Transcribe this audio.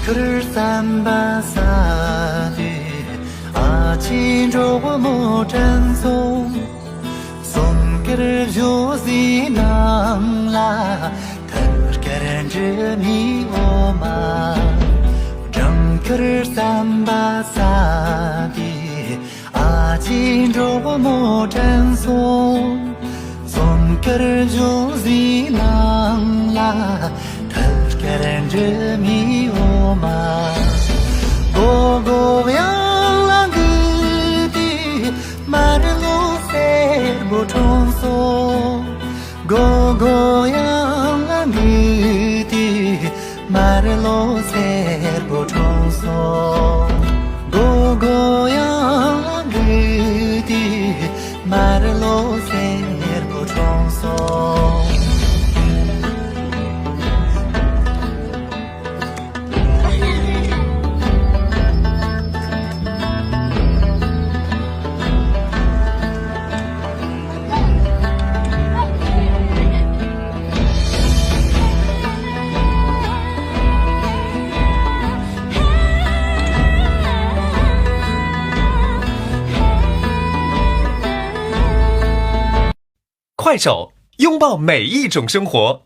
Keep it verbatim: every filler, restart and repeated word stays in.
ཁུར་བསམ་པ་ས་དེ་ཨ་ཅེ་འགྲོགས་མོ་དྲན་སོང་། གསུམ་ཀར་བཞོ་ཟི་ནང་ལ་ཐལ་དཀར་འདྲེ་མི་འོ་མ། སྦྲང་ཁུར་བསམ་པ་ས་དེ་ཨ་ཅེ་འགྲོགས་མོ་དྲན་སོང་། གསུམ་ཀར་བཞོ་ཟི་ནང་ལ་ཐལ་དཀར་འདྲེ་མི་འོ་མ། སྒོ་སྒོ་ཡང་ལ་འགུལ་ཏེ་མར་ལོ་སེར་པོ་གྲོངས་སོང་། སྒོ་སྒོ་ཡང་ལ་འགུལ་ཏེ་མར་ལོ་སེར་པོ་གྲོངས་སོང་། སྒོ་སྒོ་ཡང་ལ་འགུལ་ཏེ་མར་ལོ་སེར་པོ་གྲོངས་སོང་། 快手，拥抱每一种生活。